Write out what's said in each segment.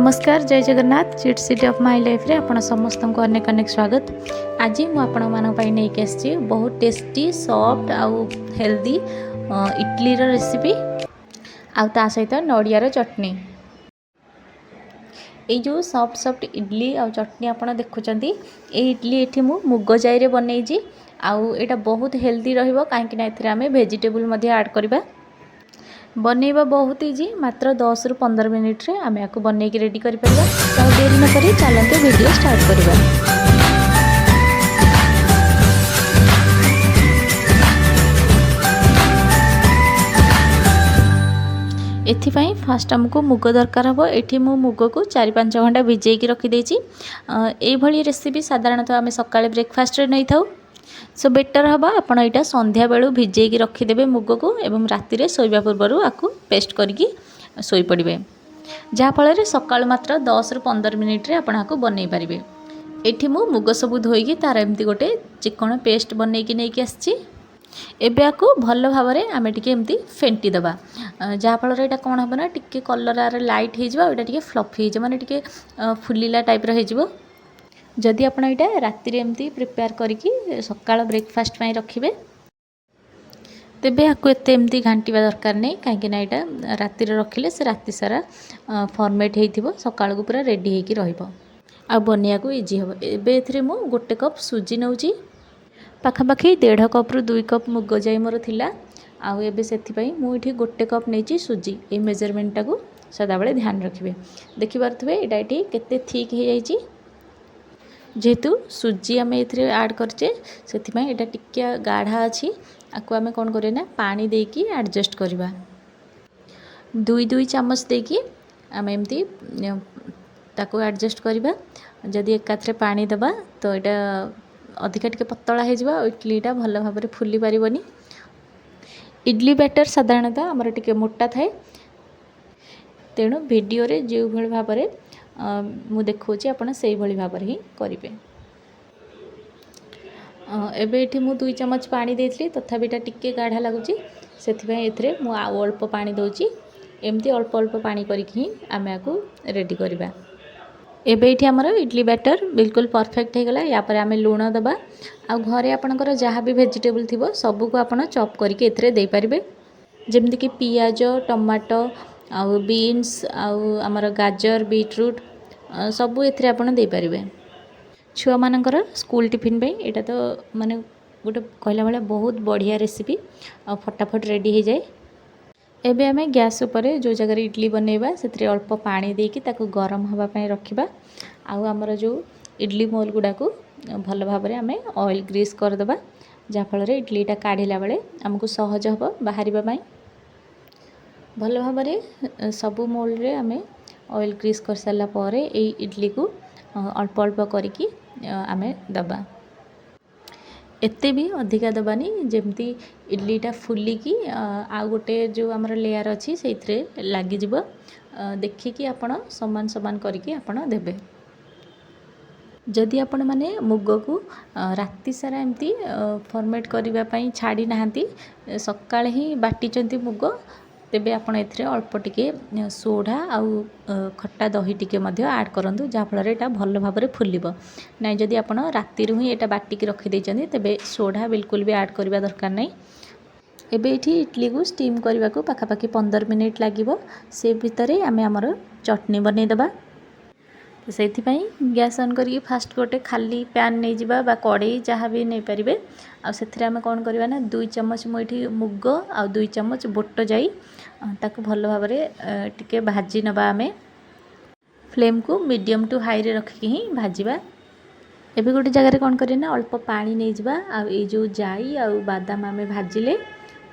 ନମସ୍କାର, ଜୟ ଜଗନ୍ନାଥ। ଚିଟ୍ ସିଟି ଅଫ୍ my ଲାଇଫ୍ରେ ଆପଣ ସମସ୍ତଙ୍କୁ ଅନେକ ଅନେକ ସ୍ୱାଗତ। ଆଜି ମୁଁ ଆପଣମାନଙ୍କ ପାଇଁ ନେଇକି ଆସିଛି ବହୁତ ଟେଷ୍ଟି, ସଫ୍ଟ ଆଉ ହେଲ୍ଦି ଇଡ଼ଲିର ରେସିପି ଆଉ ତା ସହିତ ନଡ଼ିଆର ଚଟଣି। ଏଇ ଯେଉଁ ସଫ୍ଟ ସଫ୍ଟ ଇଡ଼ଲି ଆଉ ଚଟଣି ଆପଣ ଦେଖୁଛନ୍ତି, ଏଇ ଇଡ଼ଲି ଏଠି ମୁଁ ମୁଗ ଜାଇରେ ବନେଇଛି ଆଉ ଏଇଟା ବହୁତ ହେଲ୍ଦି ରହିବ, କାହିଁକିନା ଏଥିରେ ଆମେ ଭେଜିଟେବୁଲ୍ ମଧ୍ୟ ଆଡ଼୍ କରିବା। ବନେଇବା ବହୁତ ଇଜି, ମାତ୍ର 10ରୁ 15 ମିନିଟ୍ରେ ଆମେ ୟାକୁ ବନେଇକି ରେଡ଼ି କରିପାରିବା। ତ ଆଉ ଡେରି ନକରି ଚାଲନ୍ତୁ ଭିଡ଼ିଓ ଷ୍ଟାର୍ଟ କରିବା। ଏଥିପାଇଁ ଫାଷ୍ଟ ଆମକୁ ମୁଗ ଦରକାର ହେବ। ଏଠି ମୁଁ ମୁଗକୁ 4-5 ଘଣ୍ଟା ଭିଜେଇକି ରଖିଦେଇଛି। ଏଇଭଳି ରେସିପି ସାଧାରଣତଃ ଆମେ ସକାଳେ ବ୍ରେକଫାଷ୍ଟରେ ନେଇଥାଉ। ସୋ ବେଟର୍ ହେବ ଆପଣ ଏଇଟା ସନ୍ଧ୍ୟାବେଳୁ ଭିଜେଇକି ରଖିଦେବେ ମୁଗକୁ ଏବଂ ରାତିରେ ଶୋଇବା ପୂର୍ବରୁ ଆକୁ ପେଷ୍ଟ କରିକି ଶୋଇପଡ଼ିବେ, ଯାହାଫଳରେ ସକାଳୁ ମାତ୍ର 10ରୁ 15 ମିନିଟ୍ରେ ଆପଣ ଆକୁ ବନେଇ ପାରିବେ। ଏଠି ମୁଁ ମୁଗ ସବୁ ଧୋଇକି ତା'ର ଏମିତି ଗୋଟେ ଚିକଣ ପେଷ୍ଟ ବନେଇକି ନେଇକି ଆସିଛି। ଏବେ ଆକୁ ଭଲ ଭାବରେ ଆମେ ଟିକେ ଏମିତି ଫେଣ୍ଟି ଦେବା, ଯାହାଫଳରେ ଏଇଟା କ'ଣ ହେବ ନା ଟିକେ କଲର୍ ଆର ଲାଇଟ୍ ହେଇଯିବ ଆଉ ଏଇଟା ଟିକେ ଫ୍ଲଫି ହେଇଯିବ, ମାନେ ଟିକେ ଫୁଲିଲା ଟାଇପ୍ର ହେଇଯିବ। ଯଦି ଆପଣ ଏଇଟା ରାତିରେ ଏମିତି ପ୍ରିପେୟାର କରିକି ସକାଳ ବ୍ରେକଫାଷ୍ଟ ପାଇଁ ରଖିବେ, ତେବେ ଆକୁ ଏତେ ଏମିତି ଘାଣ୍ଟିବା ଦରକାର ନାହିଁ, କାହିଁକିନା ଏଇଟା ରାତିରେ ରଖିଲେ ସେ ରାତି ସାରା ଫର୍ମେଟ୍ ହେଇଥିବ, ସକାଳକୁ ପୁରା ରେଡ଼ି ହେଇକି ରହିବ ଆଉ ବନେଇବାକୁ ଇଜି ହେବ। ଏବେ ଏଥିରେ ମୁଁ 1 କପ୍ ସୁଜି ନେଉଛି। ପାଖାପାଖି 1.5 କପ୍ରୁ 2 କପ୍ ମୁଗ ଜାଇ ମୋର ଥିଲା ଆଉ ଏବେ ସେଥିପାଇଁ ମୁଁ ଏଠି 1 କପ୍ ନେଇଛି ସୁଜି। ଏଇ ମେଜରମେଣ୍ଟଟାକୁ ସଦାବେଳେ ଧ୍ୟାନ ରଖିବେ। ଦେଖିପାରୁଥିବେ ଏଇଟା ଏଠି କେତେ ଥିକ୍ ହେଇଯାଇଛି। ଯେହେତୁ ସୁଜି ଆମେ ଏଥିରେ ଆଡ଼୍ କରିଛେ, ସେଥିପାଇଁ ଏଇଟା ଟିକେ ଗାଢ଼ା ଅଛି। ଆକୁ ଆମେ କ'ଣ କରିବା ନା ପାଣି ଦେଇକି ଆଡ଼ଜଷ୍ଟ କରିବା। 2 2 ଚାମଚ ଦେଇକି ଆମେ ଏମିତି ତାକୁ ଆଡ଼ଜଷ୍ଟ କରିବା। ଯଦି ଏକାଥରେ ପାଣି ଦେବା ତ ଏଇଟା ଅଧିକା ଟିକେ ପତଳା ହେଇଯିବ ଆଉ ଇଡ଼ଲିଟା ଭଲ ଭାବରେ ଫୁଲି ପାରିବନି। ଇଡ଼ଲି ବ୍ୟାଟର୍ ସାଧାରଣତଃ ଆମର ଟିକେ ମୋଟା ଥାଏ, ତେଣୁ ଭିଡ଼ିଓରେ ଯେଉଁଭଳି ଭାବରେ ମୁଁ ଦେଖାଉଛି ଆପଣ ସେଇଭଳି ଭାବରେ ହିଁ କରିବେ। ଏବେ ଏଠି ମୁଁ 2 ଚାମଚ ପାଣି ଦେଇଥିଲି, ତଥାପି ଏଇଟା ଟିକେ ଗାଢ଼ା ଲାଗୁଛି, ସେଥିପାଇଁ ଏଥିରେ ମୁଁ ଆଉ ଅଳ୍ପ ପାଣି ଦେଉଛି। ଏମିତି ଅଳ୍ପ ଅଳ୍ପ ପାଣି କରିକି ହିଁ ଆମେ ଆକୁ ରେଡ଼ି କରିବା। ଏବେ ଏଇଠି ଆମର ଇଡ଼ଲି ବ୍ୟାଟର୍ ବିଲକୁଲ ପରଫେକ୍ଟ ହେଇଗଲା। ୟା ପରେ ଆମେ ଲୁଣ ଦେବା ଆଉ ଘରେ ଆପଣଙ୍କର ଯାହା ବି ଭେଜିଟେବୁଲ୍ ଥିବ ସବୁକୁ ଆପଣ ଚପ୍ କରିକି ଏଥିରେ ଦେଇପାରିବେ, ଯେମିତିକି ପିଆଜ, ଟମାଟୋ ଆଉ ବିନ୍ସ ଆଉ ଆମର ଗାଜର, ବିଟରୁଟ୍ ସବୁ ଏଥିରେ ଆପଣ ଦେଇପାରିବେ। ଛୁଆମାନଙ୍କର ସ୍କୁଲ ଟିଫିନ୍ ପାଇଁ ଏଇଟା ତ ମାନେ ଗୋଟେ କହିଲା ଭଳିଆ ବହୁତ ବଢ଼ିଆ ରେସିପି ଆଉ ଫଟାଫଟ ରେଡ଼ି ହେଇଯାଏ। ଏବେ ଆମେ ଗ୍ୟାସ୍ ଉପରେ ଯେଉଁ ଜାଗାରେ ଇଡ଼ଲି ବନେଇବା ସେଥିରେ ଅଳ୍ପ ପାଣି ଦେଇକି ତାକୁ ଗରମ ହେବା ପାଇଁ ରଖିବା। ଆଉ ଆମର ଯେଉଁ ଇଡ଼ଲି ମୋଲ୍ ଗୁଡ଼ାକୁ ଭଲ ଭାବରେ ଆମେ ଅଏଲ୍ ଗ୍ରୀସ୍ କରିଦେବା, ଯାହାଫଳରେ ଇଡ଼ଲିଟା କାଢ଼ିଲା ବେଳେ ଆମକୁ ସହଜ ହେବ ବାହାରିବା ପାଇଁ। ଭଲ ଭାବରେ ସବୁ ମୋଲ୍ରେ ଆମେ ଅଏଲ୍ ଗ୍ରୀସ୍ କରିସାରିଲା ପରେ ଏଇ ଇଡ଼ଲିକୁ ଅଳ୍ପ ଅଳ୍ପ କରିକି ଆମେ ଦେବା। ଏତେ ବି ଅଧିକା ଦେବାନି, ଯେମିତି ଇଡ଼ଲିଟା ଫୁଲିକି ଆଉ ଗୋଟେ ଯେଉଁ ଆମର ଲେୟାର୍ ଅଛି ସେଇଥିରେ ଲାଗିଯିବ। ଦେଖିକି ଆପଣ ସମାନ ସମାନ କରିକି ଆପଣ ଦେବେ। ଯଦି ଆପଣମାନେ ମୁଗକୁ ରାତି ସାରା ଏମିତି ଫର୍ମେଟ୍ କରିବା ପାଇଁ ଛାଡ଼ି ନାହାନ୍ତି, ସକାଳେ ହିଁ ବାଟିଛନ୍ତି ମୁଗ, ତେବେ ଆପଣ ଏଥିରେ ଅଳ୍ପ ଟିକେ ସୋଢ଼ା ଆଉ ଖଟା ଦହି ଟିକେ ମଧ୍ୟ ଆଡ଼୍ କରନ୍ତୁ, ଯାହାଫଳରେ ଏଇଟା ଭଲ ଭାବରେ ଫୁଲିବ। ନାଇଁ, ଯଦି ଆପଣ ରାତିରୁ ହିଁ ଏଇଟା ବାଟିକି ରଖିଦେଇଛନ୍ତି ତେବେ ସୋଢ଼ା ବିଲକୁଲ ବି ଆଡ଼୍ କରିବା ଦରକାର ନାହିଁ। ଏବେ ଏଇଠି ଇଡ଼ଲିକୁ ଷ୍ଟିମ୍ କରିବାକୁ ପାଖାପାଖି 15 ମିନିଟ୍ ଲାଗିବ। ସେ ଭିତରେ ଆମେ ଆମର ଚଟଣି ବନେଇଦେବା। ତ ସେଇଥିପାଇଁ ଗ୍ୟାସ୍ ଅନ୍ କରିକି ଫାଷ୍ଟ ଗୋଟେ ଖାଲି ପ୍ୟାନ୍ ନେଇଯିବା ବା କଡ଼େଇ ଯାହା ବି ନେଇପାରିବେ। ଆଉ ସେଥିରେ ଆମେ କ'ଣ କରିବା ନା 2 ଚାମଚ ମୁଁ ଏଠି ମୁଗ ଆଉ 2 ଚାମଚ ବୋଟ ଯାଇ ତାକୁ ଭଲ ଭାବରେ ଟିକେ ଭାଜି ନେବା। ଆମେ ଫ୍ଲେମ୍କୁ ମିଡ଼ିୟମ୍ ଟୁ ହାଇରେ ରଖିକି ହିଁ ଭାଜିବା। ଏବେ ଗୋଟେ ଜାଗାରେ କ'ଣ କରିବା ନା ଅଳ୍ପ ପାଣି ନେଇଯିବା ଆଉ ଏଇ ଯେଉଁ ଜାଇ ଆଉ ବାଦାମ ଆମେ ଭାଜିଲେ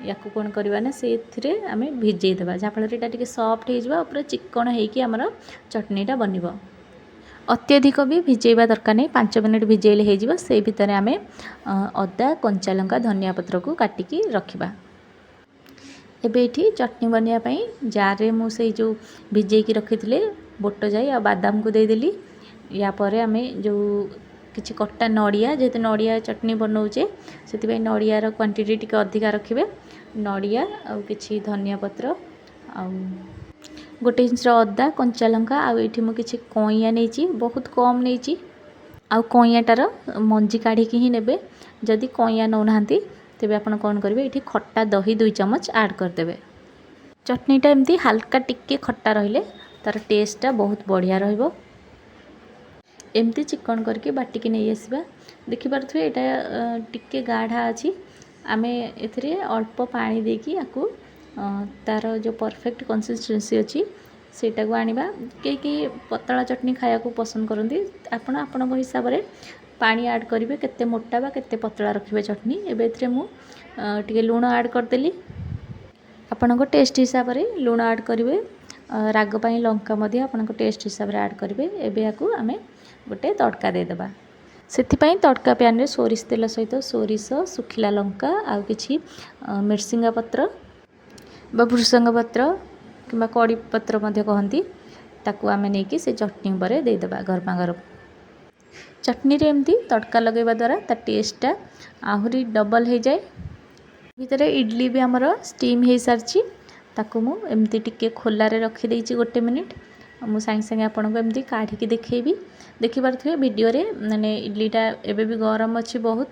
ୟାକୁ କ'ଣ କରିବା ନା ସେଥିରେ ଆମେ ଭିଜେଇ ଦେବା, ଯାହାଫଳରେ ଏଇଟା ଟିକେ ସଫ୍ଟ ହେଇଯିବ ଆଉ ପୁରା ଚିକ୍କଣ ହେଇକି ଆମର ଚଟଣିଟା ବନିବ। ଅତ୍ୟଧିକ ବି ଭିଜେଇବା ଦରକାର ନାହିଁ, 5 ମିନିଟ୍ ଭିଜେଇଲେ ହେଇଯିବ। ସେଇ ଭିତରେ ଆମେ ଅଦା, କଞ୍ଚା ଲଙ୍କା, ଧନିଆ ପତ୍ରକୁ କାଟିକି ରଖିବା। ଏବେ ଏଇଠି ଚଟଣି ବନେଇବା ପାଇଁ ଜାର୍ରେ ମୁଁ ସେଇ ଯେଉଁ ଭିଜେଇକି ରଖିଥିଲେ ବୋଟ ଜାଇ ଆଉ ବାଦାମକୁ ଦେଇଦେଲି। ୟା ପରେ ଆମେ ଯେଉଁ କିଛି କଟା ନଡ଼ିଆ, ଯେହେତୁ ନଡ଼ିଆ ଚଟଣି ବନଉଛେ ସେଥିପାଇଁ ନଡ଼ିଆର କ୍ୱାଣ୍ଟିଟି ଟିକେ ଅଧିକା ରଖିବେ। ନଡ଼ିଆ ଆଉ କିଛି ଧନିଆ ପତ୍ର ଆଉ ଗୋଟେ ଇଞ୍ଚର ଅଦା, କଞ୍ଚା ଲଙ୍କା ଆଉ ଏଇଠି ମୁଁ କିଛି କଇଁଆ ନେଇଛି, ବହୁତ କମ୍ ନେଇଛି। ଆଉ କଇଁଆଟାର ମଞ୍ଜି କାଢ଼ିକି ହିଁ ନେବେ। ଯଦି କଇଁଆ ନେଉନାହାନ୍ତି, ତେବେ ଆପଣ କ'ଣ କରିବେ, ଏଇଠି ଖଟା ଦହି 2 ଚାମଚ ଆଡ଼୍ କରିଦେବେ। ଚଟଣିଟା ଏମିତି ହାଲକା ଟିକେ ଖଟା ରହିଲେ ତା'ର ଟେଷ୍ଟଟା ବହୁତ ବଢ଼ିଆ ରହିବ। ଏମିତି ଚିକଣ କରିକି ବାଟିକି ନେଇ ଆସିବା। ଦେଖିପାରୁଥିବେ, ଏଇଟା ଟିକେ ଗାଢ଼ା ଅଛି। ଆମେ ଏଥିରେ ଅଳ୍ପ ପାଣି ଦେଇକି ଆକୁ ତା'ର ଯେଉଁ ପରଫେକ୍ଟ କନସିଷ୍ଟେନ୍ସି ଅଛି, ସେଇଟାକୁ ଆଣିବା। କେହି କେହି ପତଳା ଚଟଣି ଖାଇବାକୁ ପସନ୍ଦ କରନ୍ତି। ଆପଣ ଆପଣଙ୍କ ହିସାବରେ ପାଣି ଆଡ଼୍ କରିବେ, କେତେ ମୋଟା ବା କେତେ ପତଳା ରଖିବେ ଚଟଣି। ଏବେ ଏଥିରେ ମୁଁ ଟିକେ ଲୁଣ ଆଡ଼୍ କରିଦେଲି। ଆପଣଙ୍କ ଟେଷ୍ଟ ହିସାବରେ ଲୁଣ ଆଡ଼୍ କରିବେ। ରାଗ ପାଇଁ ଲଙ୍କା ମଧ୍ୟ ଆପଣଙ୍କ ଟେଷ୍ଟ ହିସାବରେ ଆଡ଼୍ କରିବେ। ଏବେ ୟାକୁ ଆମେ ଗୋଟେ ତଡ଼କା ଦେଇଦେବା। ସେଥିପାଇଁ ତଡ଼କା ପ୍ୟାନ୍ରେ ସୋରିଷ ତେଲ ସହିତ ସୋରିଷ, ଶୁଖିଲା ଲଙ୍କା ଆଉ କିଛି ମିର୍ସିଙ୍ଗା ପତ୍ର ବା ଭୃସଙ୍ଗ ପତ୍ର କିମ୍ବା କଡ଼ି ପତ୍ର ମଧ୍ୟ କହନ୍ତି, ତାକୁ ଆମେ ନେଇକି ସେ ଚଟଣି ଉପରେ ଦେଇଦେବା ଗରମା ଗରମ। ଚଟଣିରେ ଏମିତି ତଡ଼କା ଲଗାଇବା ଦ୍ୱାରା ତା ଟେଷ୍ଟଟା ଆହୁରି ଡବଲ୍ ହେଇଯାଏ। ଭିତରେ ଇଡ଼ଲି ବି ଆମର ଷ୍ଟିମ୍ ହେଇସାରିଛି। ତାକୁ ମୁଁ ଏମିତି ଟିକେ ଖୋଲାରେ ରଖିଦେଇଛି ଗୋଟେ ମିନିଟ୍। ମୁଁ ସାଙ୍ଗେ ସାଙ୍ଗେ ଆପଣଙ୍କୁ ଏମିତି କାଢ଼ିକି ଦେଖେଇବି। ଦେଖିପାରୁଥିବେ ଭିଡ଼ିଓରେ, ମାନେ ଇଡ଼ଲିଟା ଏବେ ବି ଗରମ ଅଛି ବହୁତ,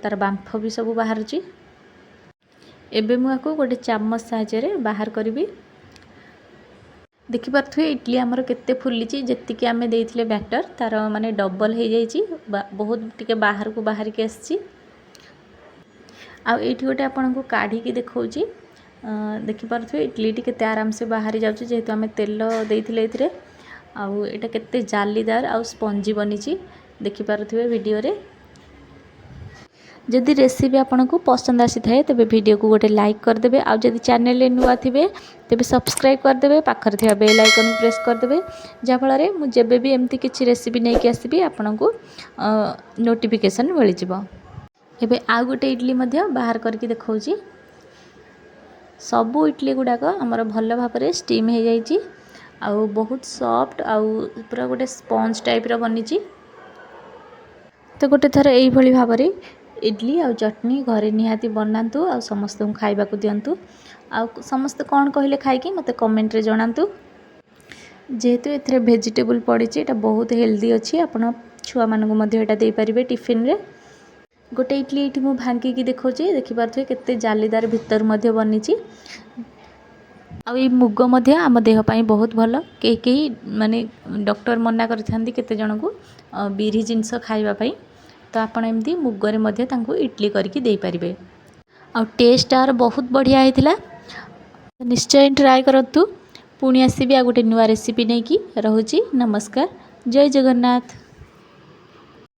ତା'ର ବାମ୍ଫ ବି ସବୁ ବାହାରୁଛି। ଏବେ ମୁଁ ଆକୁ ଗୋଟେ ଚାମଚ ସାହାଯ୍ୟରେ ବାହାର କରିବି। ଦେଖିପାରୁଥିବେ, ଇଡ଼ଲି ଆମର କେତେ ଫୁଲିଛି। ଯେତିକି ଆମେ ଦେଇଥିଲେ ବ୍ୟାଟର୍, ତା'ର ମାନେ ଡବଲ୍ ହେଇଯାଇଛି, ବହୁତ ଟିକେ ବାହାରକୁ ବାହାରିକି ଆସିଛି। ଆଉ ଏଇଠି ଗୋଟେ ଆପଣଙ୍କୁ କାଢ଼ିକି ଦେଖାଉଛି। ଦେଖିପାରୁଥିବେ, ଇଡ଼ଲିଟି କେତେ ଆରାମସେ ବାହାରି ଯାଉଛି, ଯେହେତୁ ଆମେ ତେଲ ଦେଇଥିଲେ ଏଥିରେ। ଆଉ ଏଇଟା କେତେ ଜାଲିଦାର ଆଉ ସ୍ପଞ୍ଜି ବନିଛି, ଦେଖିପାରୁଥିବେ ଭିଡ଼ିଓରେ। ଯଦି ରେସିପି ଆପଣଙ୍କୁ ପସନ୍ଦ ଆସିଥାଏ, ତେବେ ଭିଡ଼ିଓକୁ ଗୋଟେ ଲାଇକ୍ କରିଦେବେ। ଆଉ ଯଦି ଚ୍ୟାନେଲରେ ନୂଆ ଥିବେ, ତେବେ ସବସ୍କ୍ରାଇବ୍ କରିଦେବେ, ପାଖରେ ଥିବା ବେଲ୍ ଆଇକନ୍କୁ ପ୍ରେସ୍ କରିଦେବେ, ଯାହାଫଳରେ ମୁଁ ଯେବେ ବି ଏମିତି କିଛି ରେସିପି ନେଇକି ଆସିବି, ଆପଣଙ୍କୁ ନୋଟିଫିକେସନ୍ ମିଳିଯିବ। ଏବେ ଆଉ ଗୋଟେ ଇଡ଼ଲି ମଧ୍ୟ ବାହାର କରିକି ଦେଖାଉଛି। ସବୁ ଇଡ଼ଲି ଗୁଡ଼ାକ ଆମର ଭଲ ଭାବରେ ଷ୍ଟିମ୍ ହେଇଯାଇଛି ଆଉ ବହୁତ ସଫ୍ଟ ଆଉ ପୁରା ଗୋଟେ ସ୍ପଞ୍ଜ ଟାଇପ୍ର ବନିଛି। ତ ଗୋଟେ ଥର ଏଇଭଳି ଭାବରେ ଇଡ଼ଲି ଆଉ ଚଟଣି ଘରେ ନିହାତି ବନାନ୍ତୁ ଆଉ ସମସ୍ତଙ୍କୁ ଖାଇବାକୁ ଦିଅନ୍ତୁ। ଆଉ ସମସ୍ତେ କ'ଣ କହିଲେ ଖାଇକି, ମୋତେ କମେଣ୍ଟରେ ଜଣାନ୍ତୁ। ଯେହେତୁ ଏଥିରେ ଭେଜିଟେବୁଲ୍ ପଡ଼ିଛି, ଏଇଟା ବହୁତ ହେଲ୍ଦି ଅଛି। ଆପଣ ଛୁଆମାନଙ୍କୁ ମଧ୍ୟ ଏଇଟା ଦେଇପାରିବେ ଟିଫିନରେ। ଗୋଟେ ଇଡ଼ଲି ଏଇଠି ମୁଁ ଭାଙ୍ଗିକି ଦେଖାଉଛି। ଦେଖିପାରୁଥିବେ, କେତେ ଜାଲିଦାର ଭିତରୁ ମଧ୍ୟ ବନିଛି। ଆଉ ଏଇ ମୁଗ ମଧ୍ୟ ଆମ ଦେହ ପାଇଁ ବହୁତ ଭଲ। କେହି କେହି ମାନେ ଡକ୍ଟର ମନା କରିଥାନ୍ତି କେତେ ଜଣଙ୍କୁ ବିରି ଜିନିଷ ଖାଇବା ପାଇଁ, ତ ଆପଣ ଏମିତି ମୁଗରେ ମଧ୍ୟ ତାଙ୍କୁ ଇଡ଼ଲି କରିକି ଦେଇପାରିବେ। ଆଉ ଟେଷ୍ଟ ଆର ବହୁତ ବଢ଼ିଆ ହେଇଥିଲା। ନିଶ୍ଚୟ ଟ୍ରାଏ କରନ୍ତୁ। ପୁଣି ଆସିବି ଆଉ ଗୋଟେ ନୂଆ ରେସିପି ନେଇକି। ରହୁଛି, ନମସ୍କାର, ଜୟ ଜଗନ୍ନାଥ।